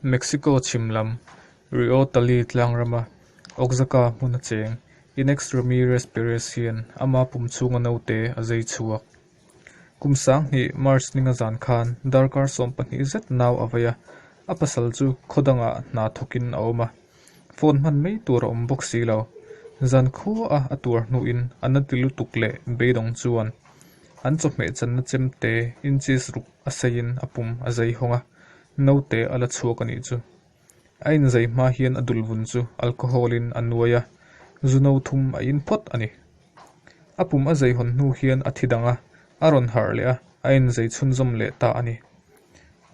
Mexico chhim lam Rio Tali tlang rama Oaxaca hmuna cheng Inex Ramirez Perez hian ama pum chhunga naute a zai chhuak. Kum sanghnih March ninga zan khan darkar 12 zet nau a vei a, a pasal chu khaw dangah hna thawkin a awm a, phone hman mai tur a awm bawk si lo. Zan khua a a tuar hnuin a na ti lutuk leh beidawng chuan an chawhmeh channa chemte inches ruk a seiin a pum a zai hawng a, naute a la chhuak a nih chu. A inzai hma hian a dulvun chu alcohol-in a nuai a, zu no thum a in phawt a ni. A pum a zai hawn hnu hian a thi dang a, a rawn harh leh a, a inzai chhunzawm leh ta a ni.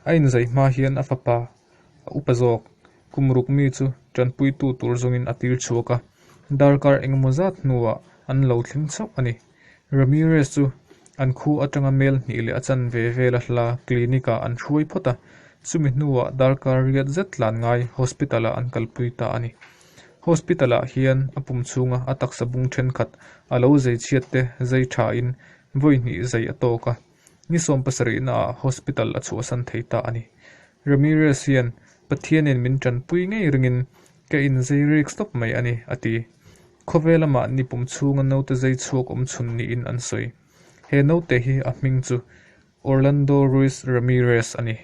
A inzai hma hian a fapa, a upa zawk, kum ruk mi chu tanpuitu tur zawngin a tir chhuak a, darkar engemaw zat hnuah an lo thleng chauh a ni. Ramirez chu an khu atanga mel hnih leh a chanve vela hla clinic-ah an hruai phawt a, chumi hnuah darkar riat zet tlan ngai hospital-ah an kalpui ta a ni. Hospital-ah hian a pum chhunga a taksa bung thenkhat a lo zei chhiat te zai thain vawi hnih zai a tawk a, ni 70naah hospital a chhuahsan thei ta a ni. Ramirez hian Pathianin min tanpui ngei ringin ka inzei rik stop mai a ni, a ti. Khawvel lamah ni pum chhunga naute zai chhuak awm chhun niin an sawi. He naute hi a hming chu Orlando Ruiz Ramirez a ni.